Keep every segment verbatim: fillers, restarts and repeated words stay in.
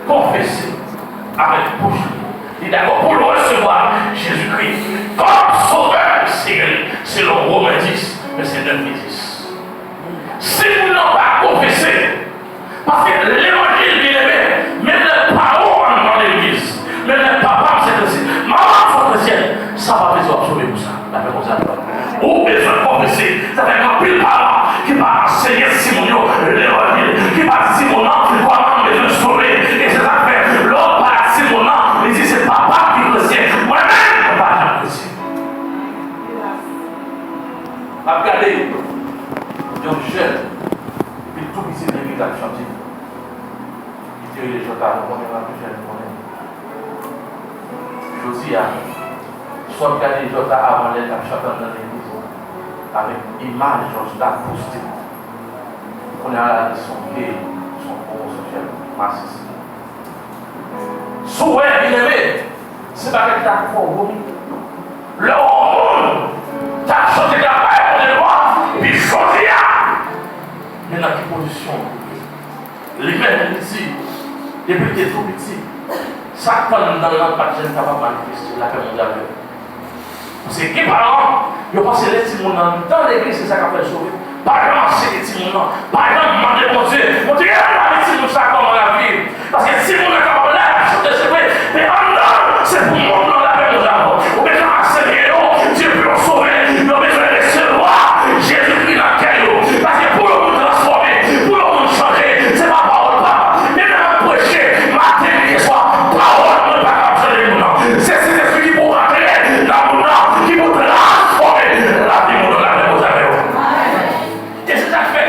konfese avèk bouch li, li dakò pou l resevwa Jezikri kòm Sovè e Senyè li, selon Women dis, vèsè nèf e dis. Si moun nan pa konfese, paske levanjil, byeneme, menm lè pawòl anndan legliz, menm lè papa m se kretyen, manman m se kretyen, sa pa vle di w ap sove pou sa. Lapè Bondye avè w. Ou bezwen konfese. Sa fè gen anpil paran ki pa ansenye timoun yo levanjil, ki pa di timoun nan kòman l bezwen sove. E se sa k fè, lè w pale ak timoun nan, li di, "Se papa m ki kretyen, mwen menm, mwen pa janm kretyen." M ap gade yon jèn, depi l tou piti, legliz l ap chante. Li te rele Jota, nou konnen l, anpil jèn konnen. Jodi a, si w ap gade Jota avan lè l t ap chante anndan legliz, avèk imaj Jota poste. Kounye a la, li se yon gay, li se yon omoseksyèl, masisi. Si w wè, byeneme, se bagay ki ta fè w vomi. Lè yon moun t ap chante, t ap bay Bondye glwa, epi jodi a, men nan ki pozisyon li ye? Li menm, li di, depi l te tou piti, sa k tann anndan l lan pa t janm kapab manifeste. Lapè Bondye avè w. Paske gen paran, yo panse lè timoun nan anndan legliz, se sa k ap fè l sove. Pa janm anseye timoun nan. Pa janm mande Bondye, Bondye, lavi timoun sa a, kòman l ap viv? Paske timoun nan kapab la, l ap chante, se vre, men anndan l, se pou mond lan, lapè Bondye avè w. Ou bezwen ansenye yo, Dye pou yo sove, yo bezwen resevwa Jezikri nan kè yo. Paske pou yon moun transfòme, pou yon moun chanje, se pa pawòl pa m. Menm lè m ap preche, maten, midi, swa, pawòl mwen pa kapab chanje moun nan. Se Sentespri ki pou antre nan moun nan, ki pou transfòme lavi moun nan, lapè Bondye avè w. E se sa k fè,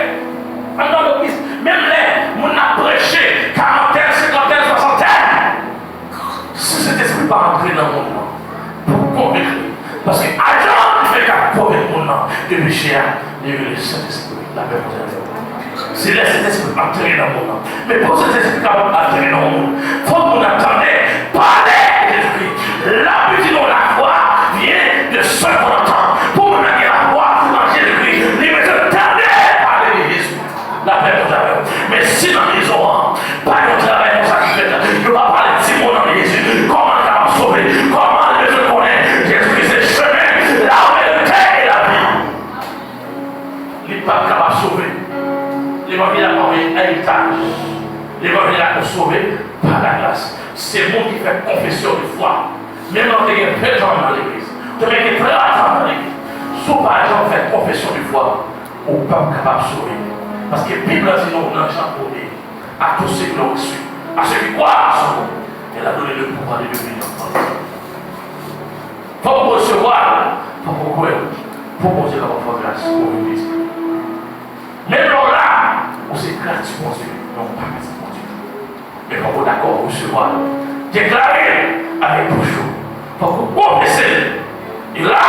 anndan legliz, menm lè moun nan ap preche, karantèn, senkantèn, swasantèn, si Sentespri pa antre nan moun nan pou konvenk li, paske ajan ki fè k ap konvenk moun nan de peche a, li rele Sentespri. Lapè Bondye avè w. Se lè Sentespri antre nan moun nan. Men pou Sentespri kapab antre nan yon moun, fòk moun nan tande pale de Jezikri. Labib di nou, la foi vient de ce qu'on entend. Pou moun nan gen lafwa nan Jezikri, li bezwen tande pale de Jezi. Lapè Bondye avè w. Men si nan mezon an, pa gen yon travay konsa ki fèt, yo pa pale timoun nan Jezi, kòman l kapab sove, kòman l bezwen konnen Jezikri se chemen, laverite e lavi. Li p ap kapab sove. Levanjil la pa yon eritaj. Levanjil la pou sove pa lagras. Se moun ki fè konfesyon de fwa. Menm lè w te gen ven zan nan legliz, w te gen trant zan nan legliz, si w pa janm fè konfesyon de fwa, ou p ap kapab sove. Paske Bib la di nou nan Jan premye, à tous ceux qui l'ont reçu, à ceux qui croient en son nom, il a donné le pouvoir de devenir enfants de Dieu. Fòk ou resevwa l, fòk ou kwè l, pou Bondye kapab fè w gras pou ou vin pitit li. Menm lè w la, ou se kreyati Bondye, men ou pa pitit Bondye. Men fòk ou dakò resevwa l, deklare l avèk bouch ou, fòk ou konfese l. E la,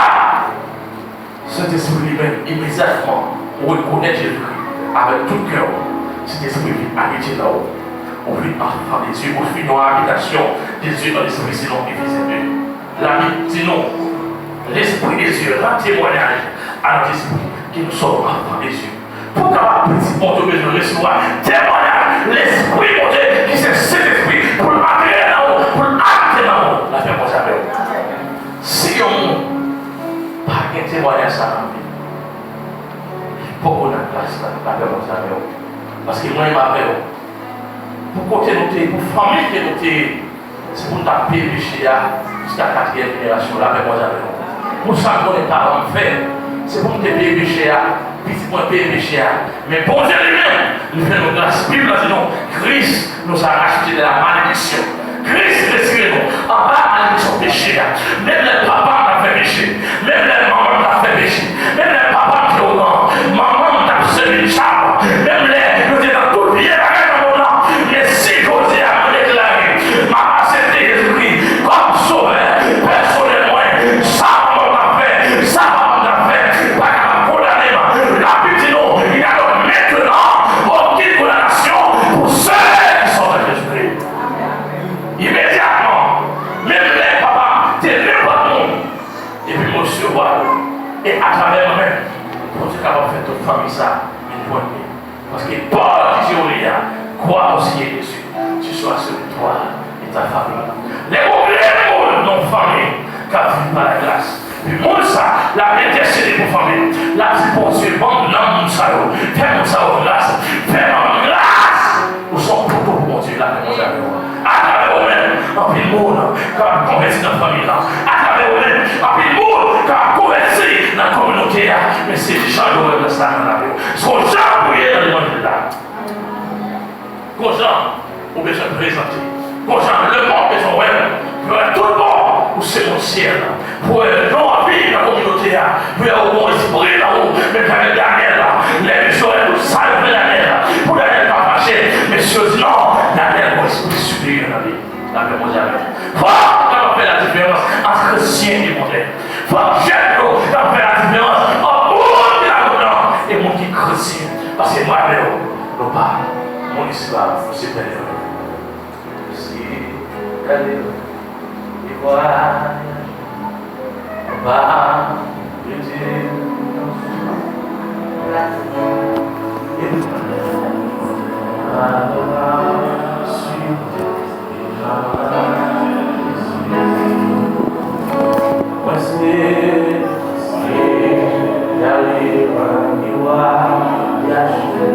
Sentespri li menm, imedyatman ou rekonèt Jezikri avèk tout kè w, Sentespri vin abite nan ou. Ou vin anfan de Dye, ou vin yon abitasyon de Dye dans l'esprit, selon Efezyen de. Labib di nou, Lespri de Dye rann temwayaj à notre esprit que nous sommes enfants de Dieu. Pou w kapab pitit Bondye, ou bezwen resevwa temwayaj Lespri Bondye, ki se Sentespri, pou l antre nan ou, pou l abite nan ou. Lapè Bondye avè w. Si yon moun pa gen temwayaj sa nan vi l, li poko nan plas la, lapè Bondye avè w. Paske mwen menm avè w, pou kote nou te ye, pou fanmi ke nou te ye, se pou n t ap peye peche a jiska katriyèm jenerasyon, lapè Bondye avè w. Pou sa m konnen paran m fè, se pou m te peye peche a, pitit mwen peye peche a. Men Bondye li menm, li fè nou gras. Bib la di nou, Christ nous a rachetés de la malédiction. Kris retire nou anba malediksyon peche a. Menm lè papa m t ap fè peche, menm lè manman m t ap fè peche, menm lè papa m te ogan, manman m t ap sèvi dyab, menm lè yo te nan tout vye bagay nan mond lan, men si jodi a mwen deklare, m ap aksepte Jezikri kòm Sovè pèsonèl mwen, sa manman m t ap fè, sa papa m t ap fè, pa kapab kondane m. Labib di nou, il n'y a donc maintenant aucune condamnation pour ceux qui sont en Jésus-Christ. Imedyatman, menm lè papa m te nenpòt moun, epi m resevwa l, e atravè mwen menm, Bondye kapab fè tout fanmi sa vin jwenn li. Paske Pòl ki te olye a, crois au Seigneur Jésus. Asire twa e ta fanmi. Lè ou gen moun nan fanmi k ap viv pa lagras, epi moun sa l ap entèsede pou fanmi, l ap di, Bondye, ban m nan moun sa yo, fè moun sa yo gras, fè manman gras. Ou se yon poto pou Bondye, lapè Bondye avè w. Atravè ou menm, anpil moun kapab konvèti nan fanmi lan. Atravè ou menm, anpil moun kapab konvèti nan kominote a. Men se jan yo wè gras la nan lavi w. Se konsa pou ye nan levanjil la. Konsa, ou bezwen prezante. Konsa, lemonn bezwen wè w. Pou wè tout bon, ou se moun syèl. Pou wè non w ap viv nan kominote a. Pou wè ou gon espri nan ou. Men tankou Danyèl la. Lè mesye wè tout sa yo fè Danyèl la. Pou Danyèl pa fache. Mesye yo di non, Danyèl gon espri siperyè nan li. Lapè Bondye avè w. Fòk ou kapab fè ladiferans ant kretyen e mondè. Fòk jèn yo kapab fè ladiferans ant moun ki nan mond lan e moun ki kretyen. Paske mwen avè w, nou pa moun isi a, nou se pèleren. Se pèleren, e vwayaje, nou pa rete nan soufrans. E vwayaje, nou pa rete nan soufrans. Mwen se, se, gade mwen miwa, yache,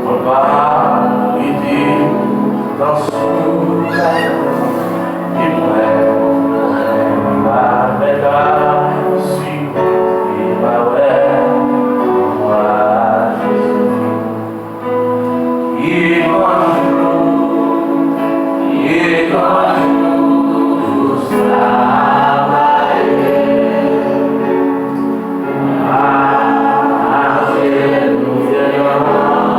mwen pa rete nan soukay, e mwen, mwen pa fè ka swiv, e pa wè, mwa Jezi. Ki gran jou, ki gran jou sa va ye. Alelouya, alelouya.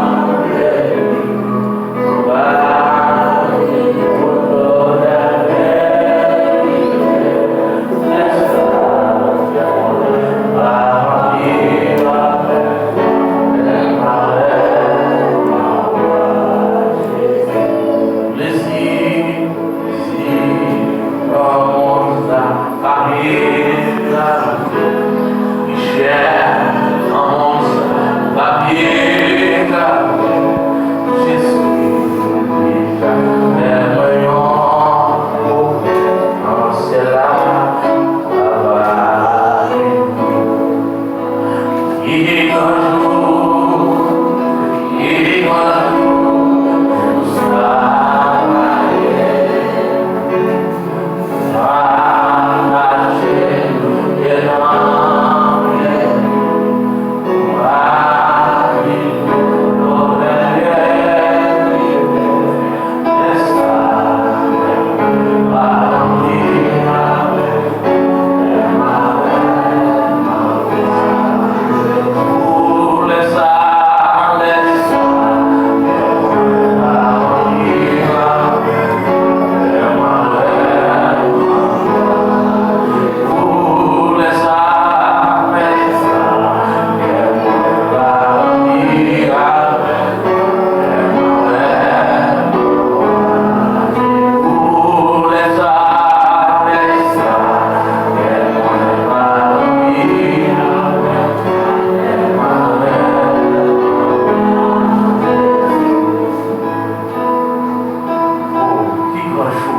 Ki gran jou,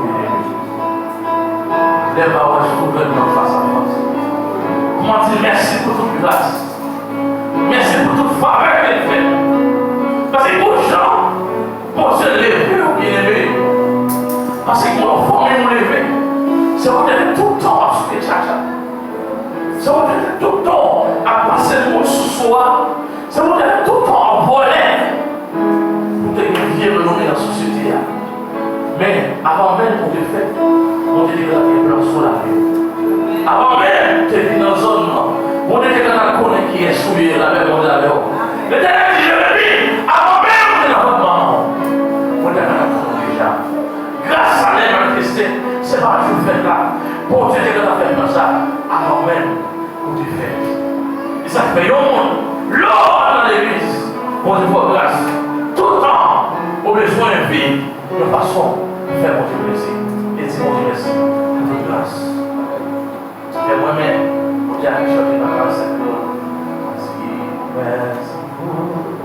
byeneme. Lè m pa wè jou gouvènman fas a fas. Kòman di mèsi pou tout gras. Mèsi pou tout favè ke l fè. Paske pou jan Bondye leve w, byeneme. Paske pou yon fanmi w leve, se poutèt tout tan w ap soute tchatcha. Se poutèt tout tan w ap pase moun sou sou a. Se poutèt tout tan w ap vòlè. Pou te gen vye renomen nan sosyete a. Men, avan menm ou te fèt, Bondye te gentan gen plan sou lavi w. Avan menm ou te vin nan zòn nan, Bondye te gentan konnen kiyès ou ye, lapè Bondye avè w. Letènèl di Jeremi, avan menm ou te nan vant manman w, mwen te gentan konnen w deja. Gras sa lè manifeste, se pa jou fèt la. Bondye te gentan fè plan sa avan menm ou te fèt. E sa k fè yon moun, lè w ap nan legliz, Bondye fè w gras. Tout tan, ou bezwen viv yon fason ki fè Bondye plezi. E di Bondye mèsi pou tout gras. Sa fè mwen menm, Bondye ap chante nan karannsenk pou mwen. Mwen di mèsi pou